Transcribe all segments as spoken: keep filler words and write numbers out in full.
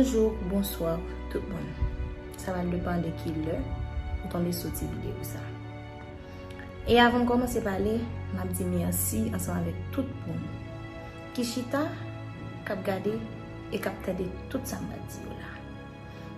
Bonjou, bonswa tout moun. Sa va depann de ki lè ou tonbe sou ti videyo sa. E avan m kòmanse pale, m ap di mèsi ansanm avèk tout moun ki chita, k ap gade e k ap tande tout sa m ap di yo la.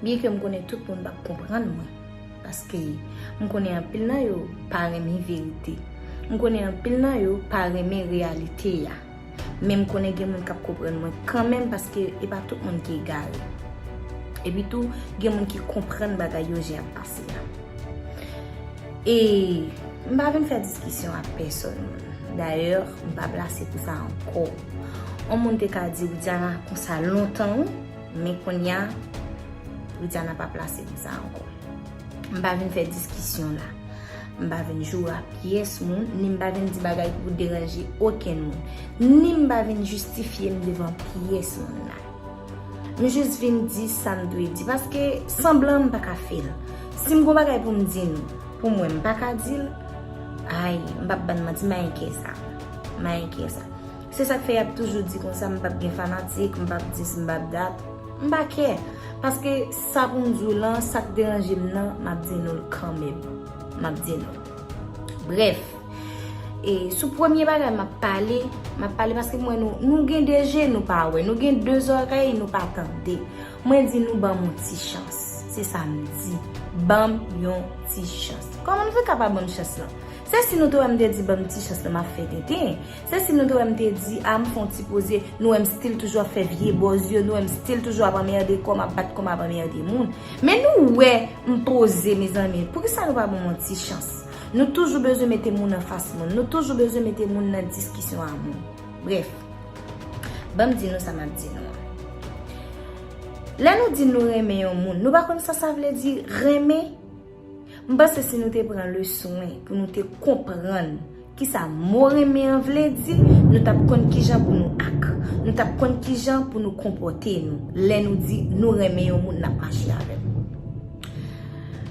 Byenke m konnen tout moun p ap konprann mwen, paske m konnen anpil nan yo pa renmen verite. M konnen anpil nan yo pa renmen reyalite a. Men m konnen gen moun k ap konprann mwen kanmenm, paske e pa tout moun ki egare. Epi tou, gen moun ki konprann bagay yo jan y ap pase a. E m pa vin fè diskisyon ak pèsòn moun. Dayè, m pa plase pou sa ankò. Yon moun te ka di Widiana konsa lontan, wi, men kounye a, Widiana pa plase pou sa ankò. M pa vin fè diskisyon la. M pa vin joure ak pyès moun, ni m pa vin di bagay ki pou deranje okenn moun. Ni m pa vin jistifye m devan pyès moun la. M jis vin di sa m dwe di, paske sanblan m pa ka fè l. Si m gon bagay pou m di nou, pou mwen m pa ka di l, ay, m p ap bann manti, m pa gen kè sa. M pa gen kè sa. Se sa k fè y ap toujou di konsa, m p ap gen fanatik, m p ap dis, m p ap dat. M pa kè. Paske sa pou m di w lan, sa k deranje m nan, m ap di nou l kanmenm. M ap di nou l. Brèf, e sou premye bagay m ap pale, m ap pale paske m wè nou, nou gen de je, nou pa wè. Nou gen de zòrèy, nou pa tande. Mwen di nou ban m yon ti chans. Se sa m di. Ban m yon ti chans. Kòman nou fè ka pa ban m chans lan? Se si nou te wè m te di ban m ti chans lan, m ap fè tenten. Se si nou te wè m te di, a, m fè yon ti poze, nou wè m still toujou ap fè vye bòz yo, nou wè m still toujou ap anmède kò m, ap bat kò m, ap anmède moun. Men nou wè m poze, mezanmi. Poukisa nou pa ban m yon ti chans? Nou toujou bezwen mete moun anfas moun. Nou toujou bezwen mete moun nan diskisyon a moun. Brèf, ban m di nou sa m ap di nou an. Lè nou di nou renmen yon moun, nou pa konn sa sa vle di renmen? M panse si nou te pran leswen pou nou te konprann kisa mo renmen an vle di, nou t ap konn kijan pou nou ak, nou t ap konn kijan pou nou konpòte nou lè nou di nou renmen yon moun, n ap mache avè l.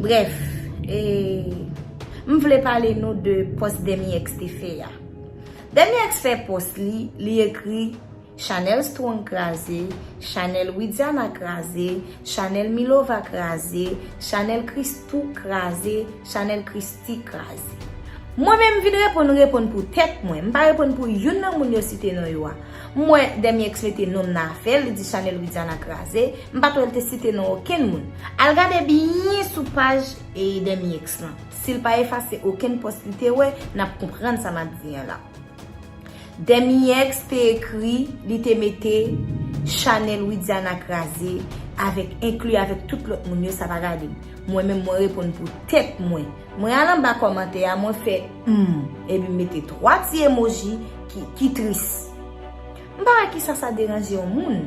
Brèf, e, m vle pale nou de pòs Demi X te fè a. Demi X fè pòs li, li ekri Chanèl Strong kraze, Chanèl Widiana kraze, Chanèl Milova kraze, Chanèl Christou kraze, Chanèl Christy kraze. Mwen menm m vin reponn, reponn pou tèt mwen. M pa reponn pou youn nan moun yo site non yo a. M wè Demi X mete non m nan afè l, li di Chanèl Widiana kraze. M pa t wè l te site non okenn moun. Al gade byen sou paj e Demi X lan. Si l pa efase okenn pòs li te wè, n ap konprann sa m ap di an la. Demi X te ekri, li te mete Chanèl Widiana kraze, avèk, enkli avèk tout lòt moun yo, sa pa gade m. Mwen menm, mwen reponn pou tèt mwen. Mwen al anba kòmantè a, mwen fè hmm, epi m mete twa ti emoji ki, ki tris. M pa wè kisa sa deranje yon moun.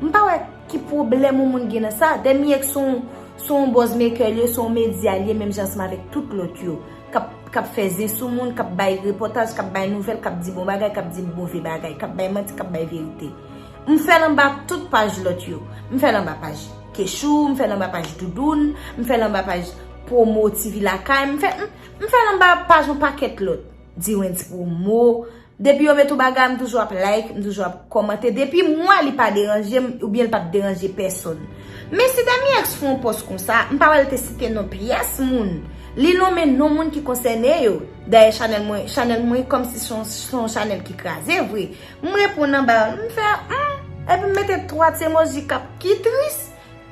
M pa wè ki pwoblèm yon moun gen nan sa. Demi X se yon, se yon buzz maker li ye, se yon medya li ye, menm jan ansanm avèk tout lòt yo. K ap, k ap fè zen sou moun, k ap bay repòtaj, k ap bay nouvèl, k ap di bon bagay, k ap di move bagay, k ap bay manti, k ap bay verite. M fè l anba tout paj lòt yo. M fè l anba paj Kechou, m fè l anba paj Doudoun, m fè l anba paj Promo T V Lakay, m fè, m, m fè l anba paj yon pakèt lòt. Diwens Promo, depi yo met yon bagay, m toujou ap like, m toujou ap kòmante. Depi m wè li pa deranje m, oubyen li p ap deranje pèsonn. Men si Demi X fè yon pòs konsa, m pa wè l te site non pyès moun. Li nonmen non moun ki konsène yo. Dayè, chanèl mwen, chanèl mwen kòmsi se yon, se yon chanèl ki kraze vre. M reponn anba, m fè hmm, epi m mete twa ti emoji k ap ki tris.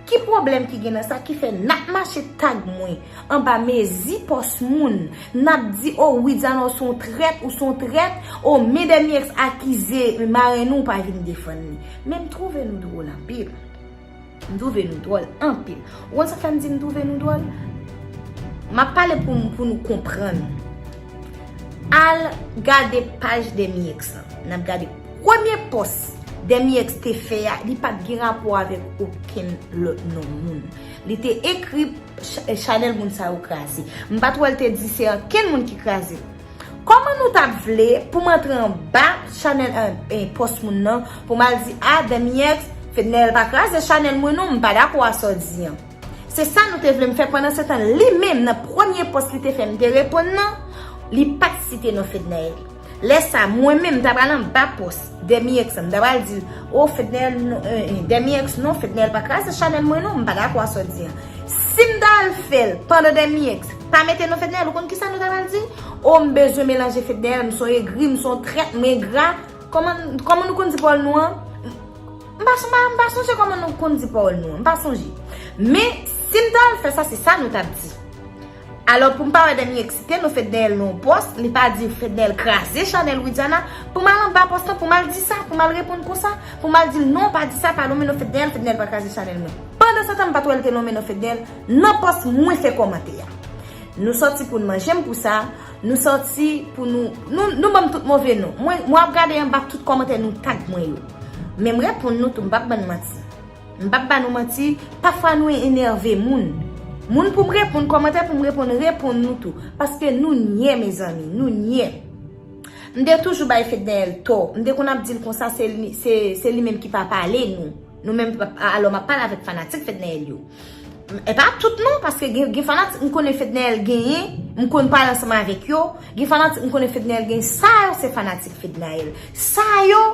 Ki pwoblèm ki gen nan sa ki fè n ap mache tag mwen anba mezi pòs moun? N ap di, o, Widiana, ou se yon trèt, ou se yon trèt, o, men Demi X akize marenn ou, ou pa vin defann li. Men m twouve nou dwòl anpil. M twouve nou dwòl anpil. Ou konn sa k fè m di m twouve nou dwòl? M ap pale pou, pou nou konprann. Al gade paj Demi X lan. N ap gade premye pòs Demi X te fè a, li pa t gen rapò avèk okenn lòt non moun. Li te ekri ch-, chanèl moun sa yo kraze. M pa t wè l te di se ankenn moun ki kraze. Kòman nou t ap vle pou m antre anba chanèl, eh, eh, pòs moun nan, pou m al di, a, Demi X, Fednaelle pa kraze chanèl mwen non, m pa dakò a sa w di an. Se sa nou te vle m fè, pandan se tan li menm nan premye pòs li te fè m te reponn nan, li pa t site non Fednaelle. Lè sa, mwen menm, m ta pral anba pòs Demi X, m ta pral di l, o Fednaelle, non, eh, eh, Demi X, non, Fednaelle pa kraze chanèl mwen, non, m pa dakò a sa w di an. Si m ta al fè l pandan Demi X pa mete non Fednaelle, ou konn kisa nou ta pral di? O, m bezwen melanje Fednaelle, m se yon egri, m se yon trèt, m engra. Kòman, kòman nou konn di pawòl nou an? M pa, m pa, m pa sonje kòman nou konn di pawòl nou an. M pa sonje. Men, si m ta al fè sa, se sa nou t ap di. Alò, pou m pa wè Demi eksite, non Fednaelle nan yon pòs, li pa di Fednaelle kraze chanèl Widiana, pou m al anba pòs lan, pou m al di sa, pou m al reponn konsa, pou m al di l non, pa di sa, pa lonmen non Fednaelle, Fednaelle pa kraze chanèl mwen. Pandan se tan, m pa t wè l te lonmen non Fednaelle, nan pòs mwen fè kòmantè a. Nou sòti pou n manje m pou sa, nou sòti pou nou, nou, nou ban m tout move non. Mwen, mwen ap gade anba tout kòmantè nou tag mwen yo. Men m reponn nou tou, m p ap ban n manti. M p ap ba nou manti, pafwa nou enève moun. Moun pou m reponn kòmantè, pou m reponn, reponn nou tou. Paske nou nyè, mezanmi, nou nyè. M te toujou bay Fednaelle tò. M te konn ap di l konsa, se li, se, se li menm ki pa pale nou. Nou menm, alò, m ap pale avèk fanatik Fednaelle yo. E pa tout non, paske gen, gen fanatik m konnen Fednaelle genyen, m konn pale ansanm avèk yo. Gen fanatik m konnen Fednaelle genyen, sa yo se fanatik Fednaelle. Sa yo,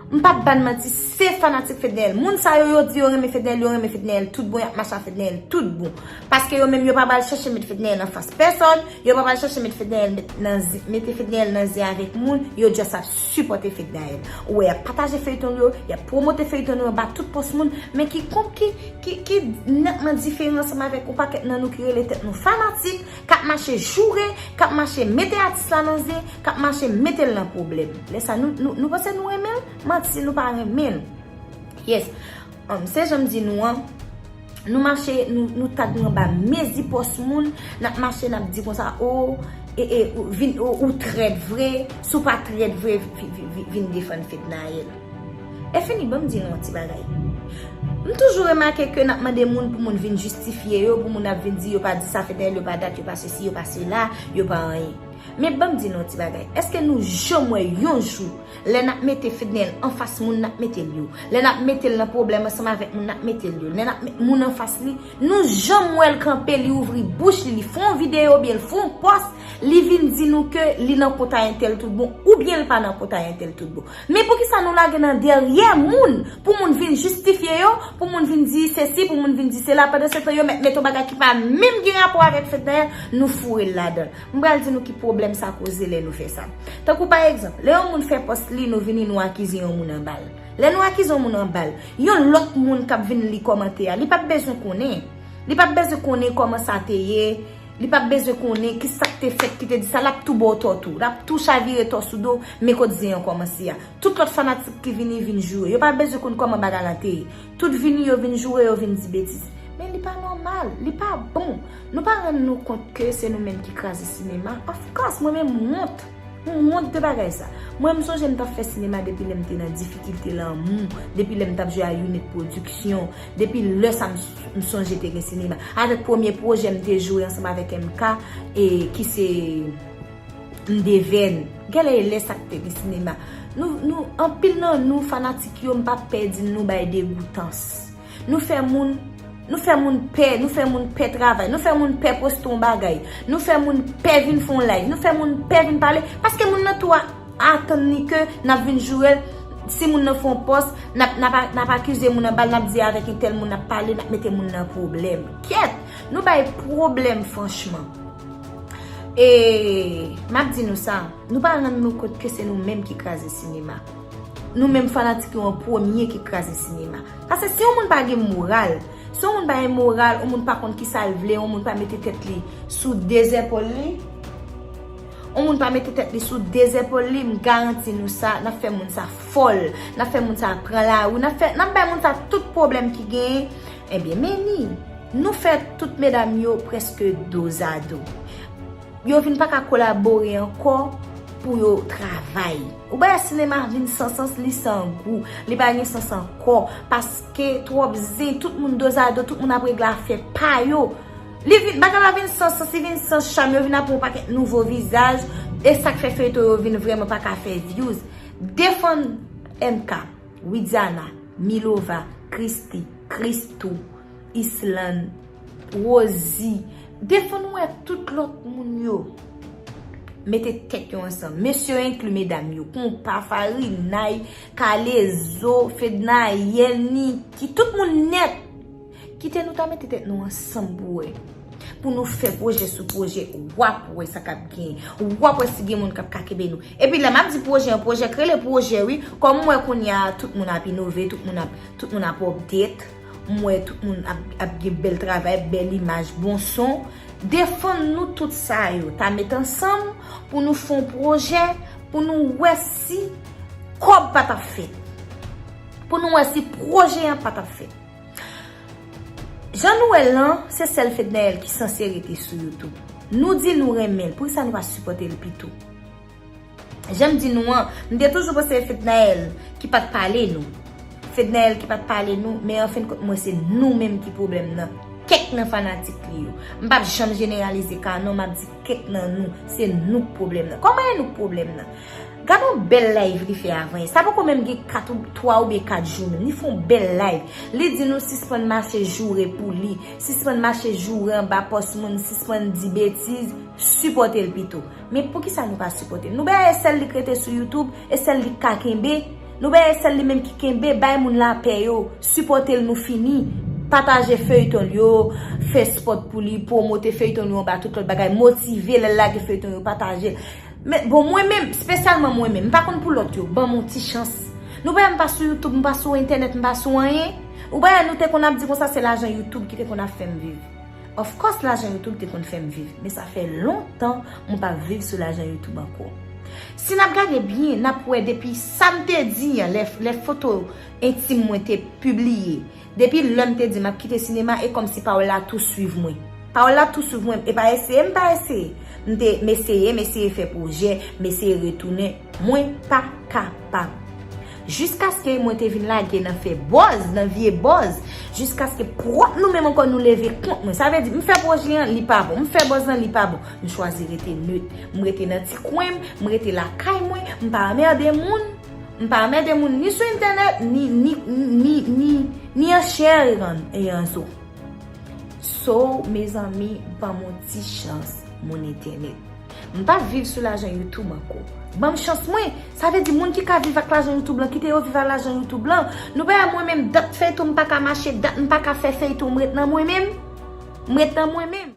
m p ap ba n manti, se fanatik Fednaelle. Moun sa yo, yo di yo renmen Fednaelle, yo renmen Fednaelle tout bon, y ap mache ak Fednaelle tout bon. Paske yo menm, yo pa pral chèche met Fednaelle anfas pèsòn, yo pa pral chèche met Fednaelle met nan zen, mete Fednaelle nan zen avèk moun, yo just ap sipòte Fednaelle. Ou wè, y ap pataje feyton yo, y ap pwomote feyton yo anba tout pòs moun, men kikonk ki, ki, ki nètman diferan ansanm avèk yon pakèt nan nou ki rele tèt nou fanatik, k ap mache joure, k ap mache mete atis la nan zen, k ap mache mete l nan pwoblèm. Lè sa, nou, nou, nou panse nou renmen l? Manti, nou pa renmen l. Yes. Um, se jan m di nou an, nou mache, nou, nou tag nou anba mezi pòs moun, n ap mache, n ap di konsa, o, e, e, ou vin, ou, ou trèt vre, si w pa trèt vre, vi-, vi-, vi-, vin defann Fednaelle. E fini, ban m di nou yon ti bagay. M toujou remake ke n ap mande moun pou moun vin jistifye yo, pou moun ap vin di yo pa di sa Fednaelle, yo pa dat, yo pa sesi, yo pa sela, yo pa anyen. Men ban m di nou yon ti bagay. Èske nou janm wè yon jou, lè n ap mete Fednaelle anfas moun, n ap mete l yo? Lè n ap mete l nan pwoblèm ansanm avèk moun, n ap mete l yo? Lè n ap met moun anfas li, nou janm wè l kanpe, li ouvri bouch li, li fè yon videyo, oubyen l fè yon pòs, li vin di nou ke li nan kont a entèl tout bon, oubyen l pa nan kont a entèl tout bon? Men poukisa nou lage nan dèyè moun, pou moun vin jistifye yo, pou moun vin di sesi, pou moun vin di sela, pandan se tan yo mèt mete yon bagay ki pa menm gen rapò avèk Fednaelle, nou foure l ladan l. M pral di nou ki pwoblèm sa koze lè nou fè sa. Tankou pa egzanp, lè yon moun fè pòs li, nou vini nou akize yon moun anba l. Lè nou akize yon moun anba l, yon lòt moun k ap vin li kòmantè a, li p ap bezwen konnen. Li p ap bezwen konnen kòman sa te ye. Li p ap bezwen konnen ki sa k te fèt ki te di sa, l ap tou ba w tò tou. L ap tou chavire tò sou do w, men kot zen an kòmanse a. Tout lòt fanatik ki vini, vin joure. Yo pa bezwen konn kòman bagay la te ye. Tout vini, yo vin joure, yo vin di betiz. Men li pa nòmal, li pa bon. Nou pa rann nou kont ke se nou menm ki kraze sinema? Of course, mwen menm m wont. M wont de bagay sa. Mwen, m sonje m t ap fè sinema depi lè m te nan difikilte lanmou, depi lè m t ap jwe a Unit Production, depi lè sa m, m sonje te gen sinema. Avèk premye pwojè m te jwe ansanm avèk M K, e ki se M Devèn. Genlè e lè sa k te gen sinema. Nou, nou, anpil nan nou, fanatik yo, m p ap pè di n nou bay degoutans. Nou fè moun, nou fè moun pè, nou fè moun pè travay, nou fè moun pè poste yon bagay, nou fè moun pè vin fè yon live, nou fè moun pè vin pale, paske moun nan tou a, atann li ke n ap vin joure l, si moun nan fè yon pòs, n ap, n ap, n ap akize moun anba l, n ap di avèk entèl moun n ap pale, n ap mete moun nan pwoblèm. Kyèt, nou bay pwoblèm franchman. E m ap di nou sa, nou pa rann nou kont ke se nou menm ki kraze sinema. Nou menm fanatik yo an premye ki kraze sinema. Paske si yon moun pa gen moral, si yon moun pa gen moral, yon moun pa konn kisa l vle, yon moun pa mete tèt li sou de zèpòl li, yon moun pa mete tèt li sou de zèpòl li, m garanti nou sa, n ap fè moun sa fòl, n ap fè moun sa pran lari, n ap fè, n ap bay moun sa tout pwoblèm ki genyen. Ebyen, men ni, nou fè tout medam yo prèske dozado. Yo vin pa ka kolabore ankò pou yo travay. Ou wè sinema vin san sans, li san gou, li pa gen sans ankò, paske twòp zen, tout moun dozado, tout moun ap regle afè pa yo. Li vin, bagay la vin san sans, li vin san cham, yo vin ap pran yon pakèt nouvo vizaj, e sa k fè feyton yo vin vrèman pa ka fè views. Defann M K, Widiana, Milova, Christy, Christoo, Islande, Rosie, defann wè tout lòt moun yo. Mete tèt yo ansanm. Mesye yo enkli medam yo. Konpa, Farinay, Kalezo, Fednaelle, Niki, tout moun nèt. Kite nou ta mete tèt nou ansanm pou wè. Pou nou fè pwojè sou pwojè, w ap wè sa k ap gen. W ap wè si gen moun k ap ka kenbe nou. Epi lè m ap di pwojè, yon pwojè k rele pwojè, wi. Kòm m wè kounye a, tout moun ap inove, tout moun ap, tout moun ap update. M wè tout moun ap, ap gen bèl travay, bèl imaj, bon son. Defann nou tout sa yo. Ta met ansanm pou nou fè yon pwojè, pou nou wè si kòb pa t ap fèt. Pou nou wè si pwojè an pa t ap fèt. Jan nou wè l lan, se sèl Fednaelle ki sanse rete sou YouTube. Nou di nou renmen l, poukisa nou pa sipòte l pito? Jan m di nou an, m te toujou panse se Fednaelle ki pa t pale nou. Fednaelle ki pa t pale nou, men an fen kont mwen se nou menm ki pwoblèm nan. Kèk nan fanatik li yo. M p ap janm jeneralize ka non, m ap di kèk nan nou, se nou k pwoblèm nan. Kòman e nou k pwoblèm nan? Gade yon bèl live li fè avan yè. Sa poko menm gen kat ou twa oubyen kat jou menm. Li fè yon bèl live. Li di nou sispann mache joure pou li, sispann mache joure anba pòs moun, sispann di betiz, sipòte l pito. Men poukisa nou pa sipòte l? Nou bay e sèl li k rete sou YouTube, e sèl li k ka kenbe. Nou bay e sèl li menm ki kenbe, bay moun lapè yo, sipòte l nou fini. Pataje feyton l yo, fè spot pou li, pwomote feyton l yo anba tout lòt bagay, motive lè l lage feyton yo, pataje l. Men, bon, mwen menm, espesyalman mwen menm, m pa konn pou lòt yo, ban m yon ti chans. Nou pa wè m pa sou YouTube, m pa sou entènèt, m pa sou anyen. Ou pa wè nou te konn ap di konsa se lajan YouTube ki te konn ap fè m viv. Of course, lajan YouTube te konn fè m viv, men sa fè lontan mwen pa viv sou lajan YouTube ankò. Si n ap gade byen, n ap wè depi sa m te di an, lè, lè foto entim mwen te pibliye, depi lè m te di m ap kite sinema, e kòmsi pawòl la tou swiv mwen. Pawòl la tou swiv mwen, e pa eseye, m pa eseye. M te, m eseye, m eseye fè pwojè, m eseye retounen, mwen pa kapab. Jiskaske mwen te vin lage nan fè buzz, nan vye buzz, jiskaske pwòp nou menm ankò nou leve kont mwen. Sa vle di, m fè pwojè an, li pa bon. M fè buzz lan, li pa bon. M chwazi rete nèt. M rete nan ti kwen m, m rete lakay mwen, m pa anmède moun. M pa anmède moun ni sou entènèt, ni, ni, ni, ni, ni an chè e an, e an zo. So, mezanmi, ban m yon ti chans, moun entènèt. M pa viv sou lajan YouTube ankò. Ban m chans mwen. Sa vle di moun ki ka viv ak lajan YouTube lan, kite yo viv ak lajan YouTube lan. Nou pa wè mwen menm, dat feyton m pa ka mache, dat m pa ka fè feyton, m ret nan mwen menm. M ret nan mwen menm.